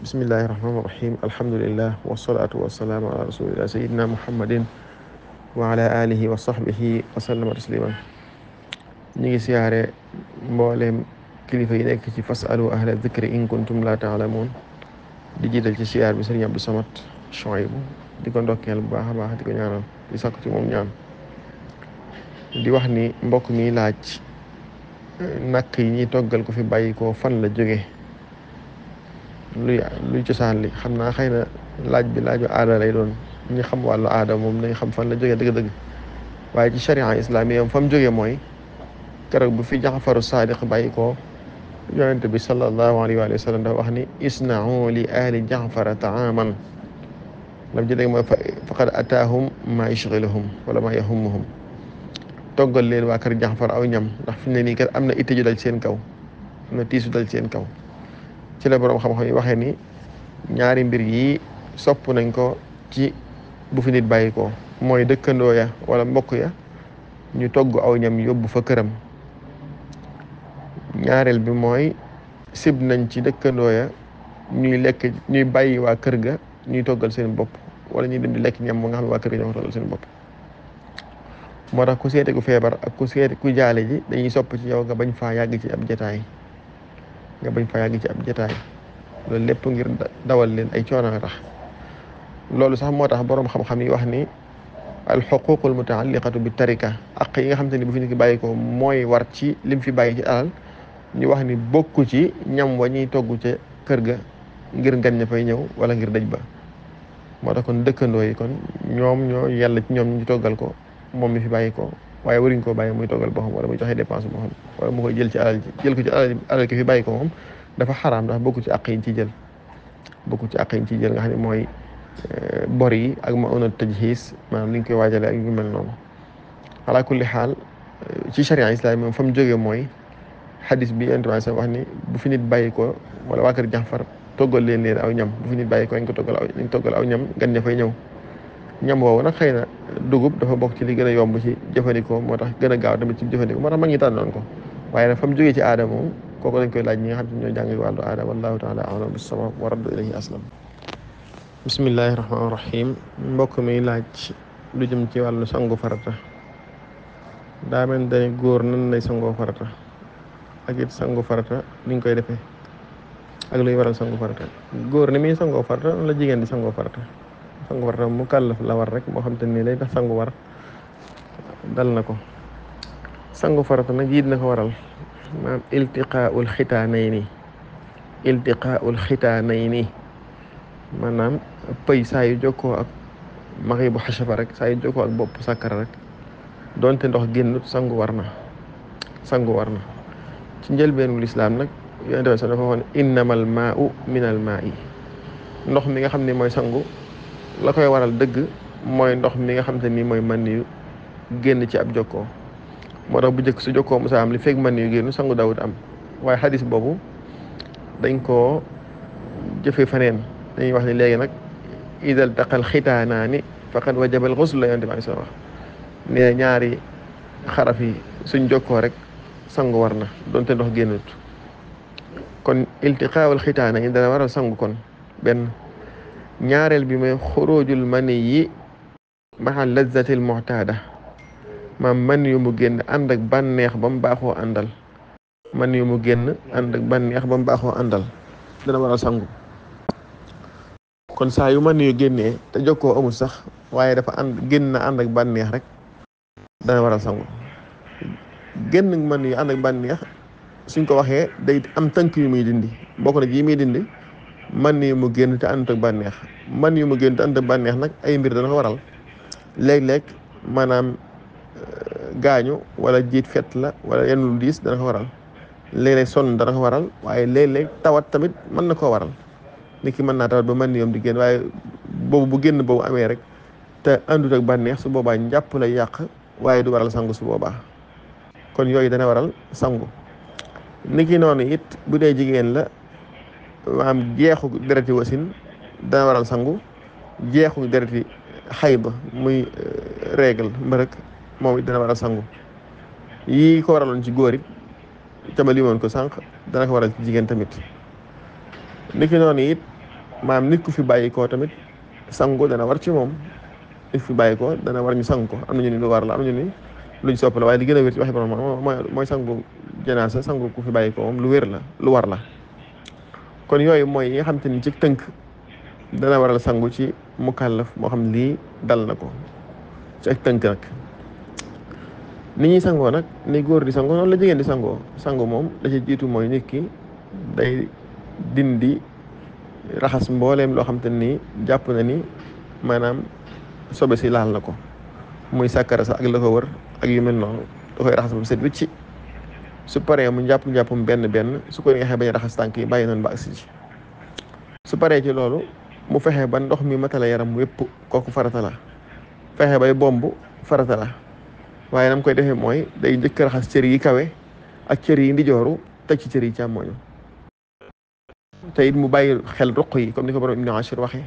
bismillahi rahmaani rahim alhamdulillah wasalaatu wasalaamu ala rasulillah sayidina muhammadin wa ala alihi wa sahbihi wa sallama tasliman. ñu ngi siyaare mbooleem kilifa yi nekk ci fasalu ahla dikri in kuntum la taalamuun di jiital ci siyaar bi sëriñ Abdou Samad Chouaïbou di ko ndokkeel bu baax a baax di ko ñaanal di sakku ci moom ñaan di wax ni mbokk mi laaj nakk yi ñuy toggal ko fi bàyyi ko fan la jóge luy cosaan li xam naa xëy na laaj bi laaju aada lay doon ñi xam wàllu aada moom nañ xam fan la jógee dëgg-dëgg waaye ci sharia islamiya fa mu jógee mooy keroog bu fi Jaxfaru Saadiq bàyyi ko yonente bi sallallahu alayhi wa sallam dafa wax ni isna'u li ahli Jaxfara ta'aman lam ci dégg mooy faqad ataahum ma yushghiluhum wala ma yahummuhum toggal leen waa kër Jaxfar aw ñam ndax fi mu ne nii kat am na itte ju dal seen kaw am na tiisu dal seen kaw ci la boroom xam-xam yi waxee ni ñaari mbir yi sopp nañ ko ci bu fi nit bàyyi ko mooy dëkkandoo ya wala mbokk ya ñu togg aw ñam yóbbu fa këram. ñaareel bi mooy sib nañ ci dëkkandoo ya ñuy bàyyi waa kër ga ñuy toggal seen bopp wala ñuy dem di lekk ñam nga xam ne waa kër ga ñoo ko toggal seen bopp. moo tax ku seete ku feebar ak ku seete ku jaale ji dañuy sopp ci yow nga bañ faa yàgg ci ab jataay loolu lépp ngir dawal leen ay coono tax loolu sax moo tax boroom xam-xam yi wax ni al xuququl mutaalliqatu bi tarika ak yi nga xam te ni bu fi nit ki bàyyi ko mooy war ci lim fi bàyyi ci alal ñu wax ni bokku ci ñam wa ñuy togg ca kër ga ngir gan ña fay ñëw wala ngir dëj ba. moo tax kon dëkkandoo yi kon ñoom ñoo yàlla ci ñoom ñu toggal ko moom mi fi bàyyi ko waaye waruñ koo bàyyi muy toggal boo xam wala muy joxe dépense boo xam wala mu koy jël ci alal jël ko ci alal ki fi bàyyi ko moom dafa xaraam ndax bokku ci àq yi ci jël nga xam ne mooy bor yi ak ma ona tajhiis maanaam li ñu koy waajale ak yu mel noonu. ala kulli xaal ci sharia islam moom fa mu jógee mooy xadis bi yonent bi wax ni bu fi nit bàyyi ko wala waa kër Jaxfar toggal leen aw ñam bu fi nit bàyyi ko nañ toggal aw ñam gan ña fay ñëw. ñam woowu nag xëy na dugub dafa bokk ci li gën a yomb ci jëfandikoo moo tax gën a gaaw tamit ci jëfandikoo moo tax mag ñi tànnoon ko waaye nag fa mu jógee ci aada moom kooku dañ koy laaj ñi nga xam ne ñoo jàng wàllu aada wallahu taala a'lam bis-sawaab wa raddu ilayhi aslam. bismillahi rahmaani rahim mbokk mi laaj lu jëm ci wàllu sangu farata daa mel ne góor nan lay sangoo farata ak it sangu farata ni ñu koy defee ak luy waral sangu farata. góor ni muy sangoo farata noonu la jigéen di sangoo farata mu kàllaf la war rek moo xam te ni lay tax sangu war dal na ko. sangu farata nag yiit na ko waral maanaam iltiqaaul xitaanayni maanaam pëy saa yu jokkoo ak maxi bu xasaba rek saa yu jokkoo ak bopp sàkkara rek doonte ndox génnut sangu war na ci njëlbeenu lislaam nag yonent bi dafa waxoon innamal maa'u minal maa'i ndox mi nga xam ne mooy sangu la koy waral dëgg mooy ndox mi nga xam te ni mooy man yu génn ci ab jokkoo moo tax bu njëkk su jokkoo musa am li fekk man yu génn sangu dawut am waaye xadis boobu dañ koo jëfe faneen dañuy wax ni léegi nag idal taqal xitaanaani faqad wajaba al ghusl la yonent bi wax ne ñaari xaraf yi suñ jokkoo rek sangu war na doonte ndox génnut kon iltiqaawul xitaanaani dana waral sangu kon benn ñaareel bi mooy xurujul mani yi maxa lazzatil mu'taada maam man yu mu génn ànd ak bànneex ba mu baaxoo àndal dana waral sangu kon saa yu man yu génnee te jokkoo amul sax waaye dafa génn ànd ak bànneex rek dana waral sangu. génn man yu ànd ak bànneex suñ ko waxee day am tënk yu muy dindi bokk na ci yi muy dindi man yu mu génn te ànd ak bànneex nag ay mbir dana ko waral léeg-léeg maanaam gaañu wala jiit fet la wala yenn lu diis dana ko waral léeg-léeg sonn dana ko waral waaye léeg-léeg tawat tamit mën na koo waral nit ki mën naa tawat ba man yoom di génn waaye boobu bu génn boobu amee rek te àndut ak bànneex su boobaa njàpp lay yàq waaye du waral sangu su boobaa kon yooyu dana waral sangu. nit ki noonu it bu dee jigéen la maanaam jeexu dereti wasin dana waral sangu jeexu dereti xayba muy règle mbërëk moom it dana waral sangu yii ko waraloon ci góor it tama limoon ko sànq dana ko waral ci jigéen tamit. niki noonu it maanaam nit ku fi bàyyi koo tamit sangu dana war ci moom nit fi bàyyi ko dana war ñu sang ko am na ñu ni lu war la am na ñu ni luñ sopp la waaye li gën a wér ci waxi borom mooy sangu janaasa sangu ku fi bàyyi ko moom lu wér la lu war la kon yooyu mooy yi nga xam te ni ci tënk dana waral sangu ci mukallaf moo xam lii dal na ko ci ak tënk nag ni ñuy sangoo nag ni góor di sangoo noonu la jigéen di sangoo sangu moom la ci jiitu mooy nit ki day dindi raxas mbooleem loo xam te ni jàpp na ni maanaam sobe si laal na ko muy sàkkara sax ak la ko wër ak yu mel noonu da koy raxas ba set wicci su paree mu njàppum benn su ko neexee bañ a raxas tànk yi bàyyi noonu ba agsi ci su paree ci loolu mu fexe ba ndox mi matala yaram wépp kooku farata la fexe bay bomb farata la waaye nam koy defee mooy day njëkk raxas cër yi kawe ak cër yi ndijooru teg ci cër yi càmmoñu te it mu bàyyi xel ruq yi comme ni ko borom Ibnu Ashir waxee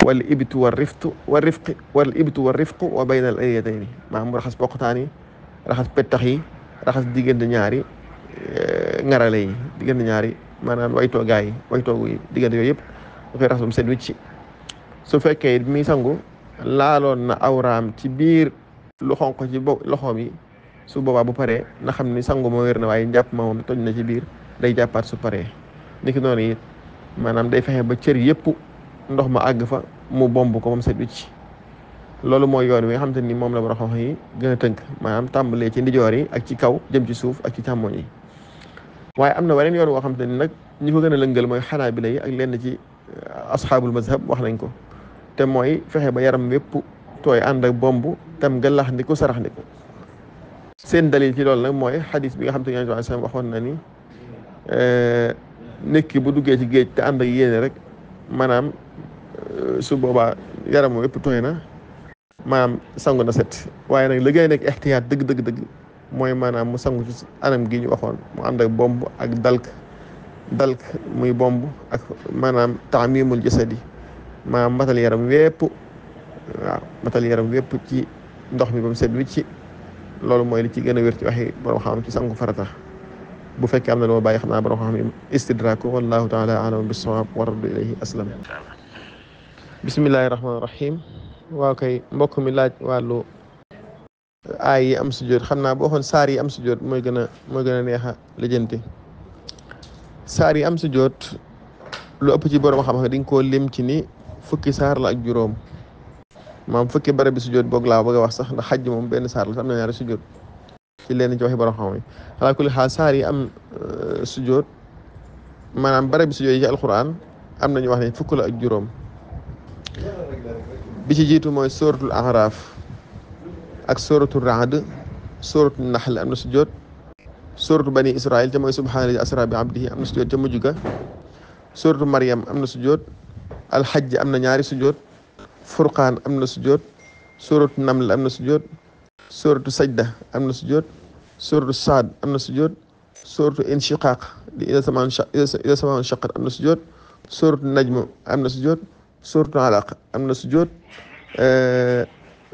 wal ibtu war riftu war rifqi wal ibtu war rifqu wa bayna al aydayni maanaam mu raxas poqtaan yi raxas pettax yi raxas diggante ñaari ngarale yi diggante ñaari maanaam waytoogaay yi waytoogu yi diggante yooyu yëpp da koy raxas ba mu set wicc su fekkee it mi sangu laaloon na awraam ci biir lu xonq ci loxoom yi su boobaa bu paree na xam ni sangu moo wér na waaye njàpp ma moom toj na ci biir day jàppaat su paree niki noonu it maanaam day fexe ba cër yëpp ndox ma àgg fa mu bomb ko moom set wicc loolu mooy yoon wi nga xam te ni moom la borom xam-xam yi gën a tënk maanaam tàmbalee ci ndijoor yi ak ci kaw jëm ci suuf ak ci càmmoñ yi waaye am na weneen yoon woo xam te ni nag ñi ko gën a lëngal mooy xanaabila yi ak lenn ci asxaabul mazhab wax nañ ko te mooy fexe ba yaram wépp tooy ànd ak bomb tam gàllax ndiku sarax ndiku seen dalil ci loolu nag mooy xadis bi nga xam te ni waxoon na ni nit ki bu duggee ci géej te ànd ak yéene rek maanaam su boobaa yaram wépp tooy na maanaam sangu na set waaye nag li gën a nekk ixtiyaat dëgg mooy maanaam mu sangu ci anam gi ñu waxoon mu ànd ak bomb ak dalk muy bomb ak maanaam taamimul jasadi maanaam matal yaram wépp waaw matal yaram wépp ci ndox mi ba mu set wicci loolu mooy li ci gën a wér ci waxi borom xam ci sangu farata bu fekkee am na lu ma bàyyi xam naa borom xam istidraak wallahu taala alam bis-sawaab wa raddu ilayhi aslam bismillahi rahmaani rahim waaw kay mbokk mi laaj wàllu aay yi am sujjóot xam naa boo xoon saar yi am sujjóot mooy gën a neex a lijjanti saar yi am sujjóot lu ëpp ci borom xam-xam dañ koo lim ci ni fukki saar la ak juróom maam fukki barab bi sujjóot boog laa bëgg a wax sax ndax xajj moom benn saar la am na ñaari sujjóot ci leen ci waxi borom xam yi xalaa kulli xaal saar yi am sujjóot maanaam barab bi sujjóot yi ci alquran am nañu wax ne fukk la ak juróom bi ci jiitu mooy suratul A'raf ak suratul Ra'd suratul Nahl am na sujjóot suratu bani Israil te mooy subhaanallazi asra bi abdihi am na sujjóot ca mujj ga suratu Maryam am na sujjóot alxajj am na ñaari sujjóot furqaan am na sujjóot suratu Naml am na sujjóot suratu sajda am na sujjóot suratu Saad am na sujjóot suratu inshiqaq di ida samaan shaqat am na sujjóot suratu Najm am na sujjóot suratu Alaq am na sujjóot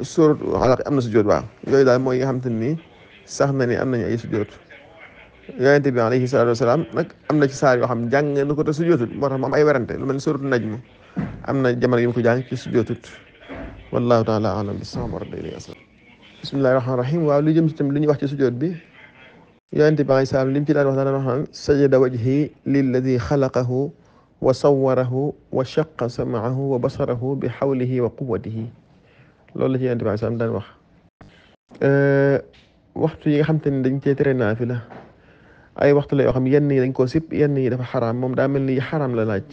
suratu Alaq am na sujjóot waaw yooyu daal mooy yi nga xamante ni sax na ni am nañu ay sujjóot yonente bi alayhi salaatu wasalaam nag am na ci saar yoo xam jàng na ko te sujjóotut moo tax mu am ay werante lu mel ni suratu Najm am na jamono yi mu ko jàng ci sujjóotut wallahu taala alam bis-sawaab wa raddu ilayhi aslam bismillahi rahmaani rahim waaw lu jëm ci tam li ñuy wax ci sujjóot bi yonente bi alayhi salaam li mu ci daan wax naan sajada wajhi lilladi xalaqahu wa sawwarahu wa shaqqa sam'ahu wa basarahu bi hawlihi wa quwwatihi loolu la ci yonente bi alayhi salaam daan wax waxtu yi nga xam te ne dañ cee tere naafila ay waxtu la yoo xam yenn yi dañ koo sib yenn yi dafa xaraam moom daa mel ni xaraam la laaj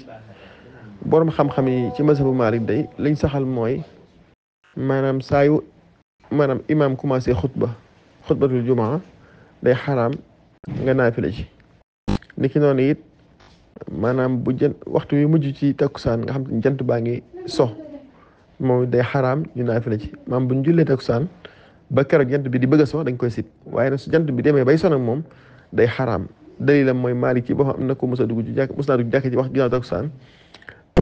borom xam-xam yi ci mazhabu Maalik day liñ saxal mooy maanaam saa yu maanaam imaam commencé xutbatul jumaa day xaraam nga naafila ci niki noonu it maanaam bu waxtu wi mujj ci takkusaan nga xam te jant baa ngi so moom day xaraam ñu naafila ci maanaam bu ñu jullee takkusaan ba keroog jant bi di bëgg a so dañ koy sib waaye nag su jant bi demee bay sonal moom day xaraam dalilam mooy Maalik ci boo xam am na ko mos a dugg ci jàkk mos naa dugg jàkk ci wax ginnaaw takkusaan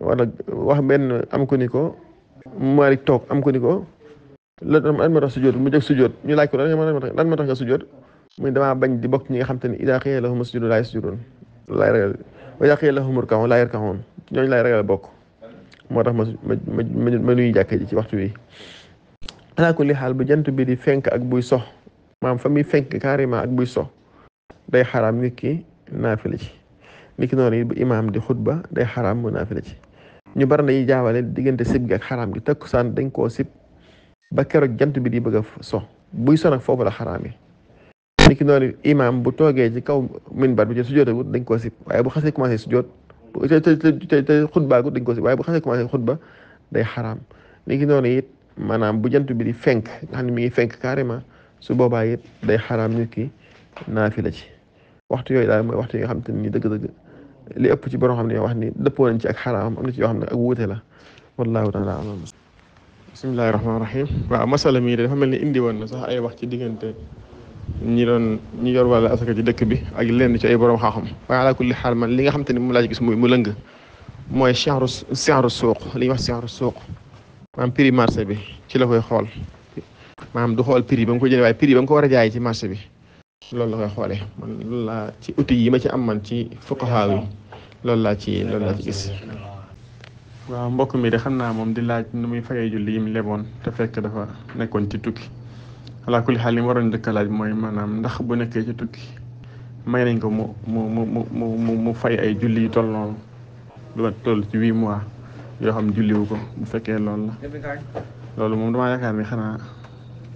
wala wax benn am ko ni ko Maalik toog am ko ni ko lan ma tax sujjóot mu jóg sujjóot ñu laaj ko lan ma tax nga sujjóot muy damaa bañ di bokk ñi nga xam te ne idaa qiila lahum usjudu laa yasjuduun wa idaa qiila lahum irka'uu laa yarka'uun ñooñu laay ragal bokk moo tax ma nuyu jàkka ji ci waxtu wi ala kulli xaal bu jant bi di fenk ak buy sox maam fa muy fenk carrément ak buy sox day xaraam nit ki naafila ci nit ki noonu it bu imaam di xutba day xaraam mu naafila ci ñu bari na yi jaawale diggante sib gi ak xaraam gi takkusaan dañ koo sib ba keroog jant bi di bëgg a sox buy son ak foofu la xaraamee nit ki noonu imaam bu toogee ci kaw minbar bi ci sujjóotagut dañ koo sib waaye bu xasee commencé sujjóot te xutbaagut dañ koo sib waaye bu xasee commencé xutba day xaraam nit ki noonu it maanaam bu jant bi di fenk nga xam ne mi ngi fenk carrément su boobaa it day xaraam nit ki naafila ci waxtu yooyu daal mooy waxtu yi nga xam te ni dëgg-dëgg li ëpp ci borom xam ne wax ni dëppoo nañ ci ak xaraam am na ci yoo xam ne ak wuute la wallahu taala alam bismillahi rahmaani rahim waaw masala mii dafa mel ni indi woon na sax ay wax ci diggante ñi yor wàllu asaka ci dëkk bi ak lenn ci ay borom xam-xam waaye ala kulli xaal man li nga xam te ni moom laa ci gis mu lëng mooy sihru suuq li ñuy wax sihru suuq maanaam prix marché bi ci la koy xool maanaam du xool prix ba nga ko jëlee waaye prix ba nga ko war a jaay ci marché bi loolu la koy xoolee man loolu laa ci outil yi ma ci am man ci fuqaha yi loolu laa ci gis. waaw mbokk mi de xam naa moom di laaj nu muy fayee julli yi mu leboon te fekk dafa nekkoon ci tukki ala kulli xaal li mu waroon dëkk laaj mooy maanaam ndax bu nekkee ci tukki may nañ ko mu fay ay julli yu toll noonu lu ma toll ci 8 mois yoo xam julliwu ko bu fekkee loolu la loolu moom damaa yaakaar ni xanaa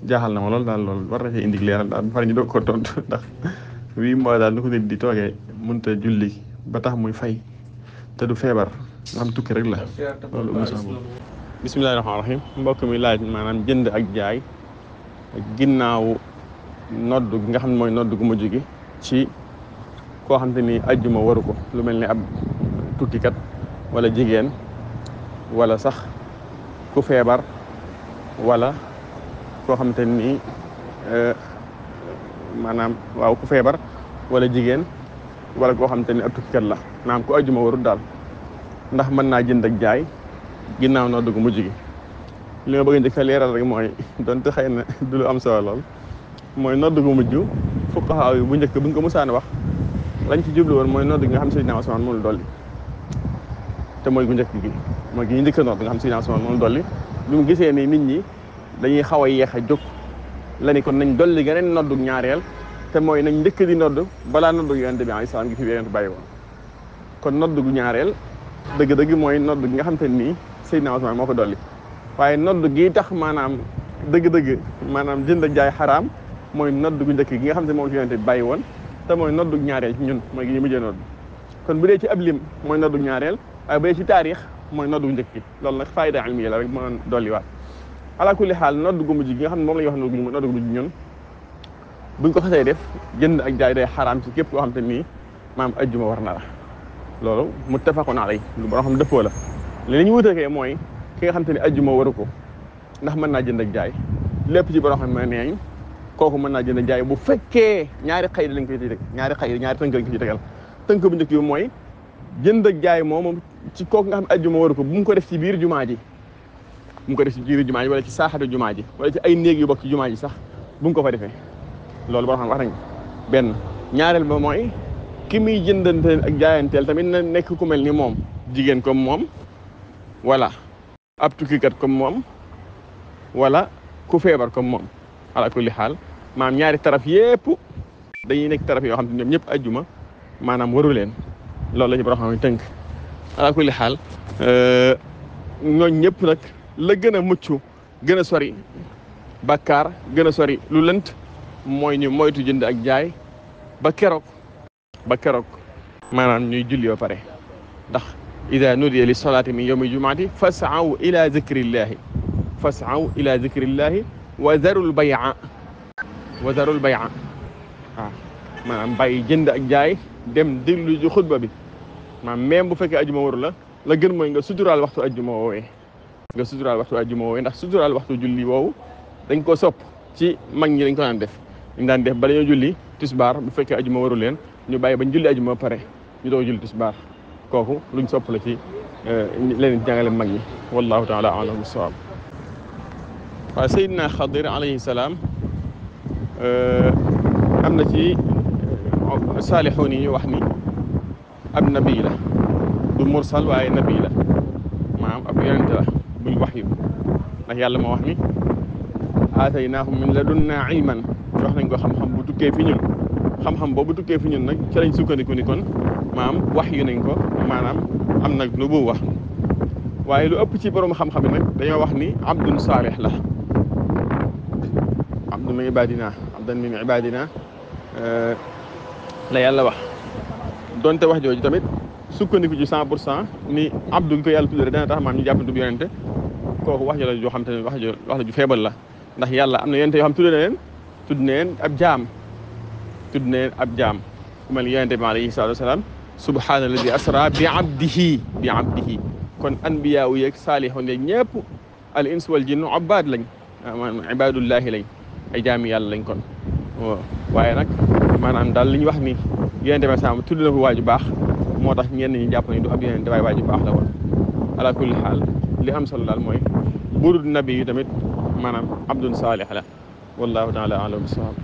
jaaxal na ma loolu daal loolu war na cee indi leeral daal ba pare ñu doog ko tontu ndax 8 mois daal nu ko nit di toogee mënut a julli ba tax muy fay te du feebar nga xam tukki rek la loolu émission boobu. bismillahi rahmaani rahim mbokk mi laaj maanaam jënd ak jaay ginnaaw noddu gi nga xam ne mooy noddu gu mujj gi ci koo xam te ni ajjuma waru ko lu mel ni ab tukkikat wala jigéen wala sax ku feebar wala koo xam te ni maanaam waaw ku feebar wala jigéen wala koo xam te ni ab tukkikat la maanaam ku ajjuma warul daal ndax mën naa jënd ak jaay ginnaaw noddu gu mujj gi li ma bëgg njëkk a leeral rek mooy donte xëy na du lu am solo lool mooy noddu gu mujj fuqahaa yi bu njëkk buñ ko musaan wax lañ ci jublu woon mooy noddu gi nga xam Seydina Usmaan moom la dolli te mooy gu njëkk gi mooy gi ñu njëkk a nodd nga xam Seydina Usmaan moom la dolli bi mu gisee ni nit ñi dañuy xaw a yéex a jóg la ni kon nañ dolli geneen noddu ñaareel te mooy nañ njëkk di nodd balaa noddu Yonent bi alayhi salaam gi fi Yonent bàyyi woon kon noddu gu ñaareel dëgg-dëgg mooy noddu gi nga xam te nii Seydina Usmaan moo ko dolli waaye nodd gi tax maanaam dëgg-dëgg maanaam jënd ak jaay xaraam mooy nodd gu njëkk gi nga xam ne moom ci Yonent bi bàyyi woon te mooy noddu ñaareel ci ñun mooy gi ñu mujjee nodd kon bu dee ci ab lim mooy noddu ñaareel waaye bu dee ci taarix mooy noddu njëkk gi loolu nag faayda ilmiya la rek mën dolliwaat ala kulli xaal noddu gu mujj gi nga xam ne moom la ñuy wax noddu gu mujj ñun buñ ko xasee def jënd ak jaay day xaraam ci képp koo xam te nii maanaam ajjuma war na la loolu muttafaqun alay lu borom xam dëppoo la li ñu wutakee mooy ki nga xam te ni ajjuma waru ko ndax mën naa jënd ak jaay lépp ci borom xam ne neeñ kooku mën naa jënd ak jaay bu fekkee ñaari xayri lañ koy teg ñaari tënk lañ ko ci tegal tënk bu njëkk bi mooy jënd ak jaay moom ci kooku nga xam ne ajjuma waru ko bu mu ko def ci biir jumaa ji bu mu ko def ci biir jumaa ji wala ci saaxatu jumaa ji wala ci ay néeg yu bokk ci jumaa ji sax bu mu ko fa defee loolu borom xam wax nañ benn ñaareel ba mooy ki muy jëndante ak jaayanteel tamit na nekk ku mel ni moom jigéen comme moom wala ab tukkikat comme moom wala ku feebar comme moom ala kulli xaal maanaam ñaari taraf yépp dañuy nekk taraf yoo xam ne ñoom ñëpp ajjuma maanaam waru leen loolu la ñu borom xam tënk ala kulli xaal ñooñ ñëpp nag la gën a mucc gën a sori bakkaar gën a sori lu lënt mooy ñu moytu jënd ak jaay ba keroog maanaam ñuy julli ba pare ndax ida nudiya li salaati min yawmi jumaati fas'aw ila zikrillahi wa zarul bay'a waaw maanaam bàyyi jënd ak jaay dem déglu ji xutba bi maanaam même bu fekkee ajjuma waru la gën mooy nga suturaal waxtu ajjuma woowee ndax suturaal waxtu julli woowu dañ ko sopp ci mag ñi dañ ko daan def bala ñoo julli tisbaar bu fekkee ajjuma waru leen ñu bàyyi bañ julli ajjuma ba pare ñu doog julli tisbaar kooku luñ sopp la ci leen jàngale mag ñi wallahu taala alam bisawab waaye Seydina Xadir alayhi salaam am na ci saalixuun yi ñu wax ni ab nabi la du du mursal waaye nabi la maanaam ab yonente la buñ wax yu ndax yàlla moo wax ni aataynaahu min ladunnaa ilman jox nañ ko xam-xam bu tukkee fi ñun xam-xam boobu tukkee fi ñun nag ci lañ sukkandiku ni kon maanaam wax yu nañ ko maanaam am nag nu bu wax waaye lu ëpp ci borom xam-xam yi nag dañoo wax ni abdun saalih la abdun min ibadina abdan min ibadina la yàlla wax donte wax jooju tamit sukkandiku ci 100% ni abdu gi ko yàlla tuddee dana tax maam ñu jàppantu bi yonente kooku wax jo la joo xam te ne wax la ju feebal la ndax yàlla am na yonente yoo xam tudd na leen ab jaam tudd na leen ab jaam ku mel yonente bi alayhi salaatu wasalaam subhaanalladi asra bi abdihi kon anbiya wu yeeg saalihun yeeg ñëpp al ins wal jinnu abbaad lañ maanaam ibaadullahi lañ ay jaami yàlla lañ kon waaye nag maanaam daal li ñu wax ni yonente bi salaam tudd na ko waaju baax moo tax ñenn ñi jàpp ni du ab yonente waaye waaju baax la woon ala kulli xaal li am solo daal mooy burud nabi yi tamit maanaam abdun saalih la wallahu taala alam bisawab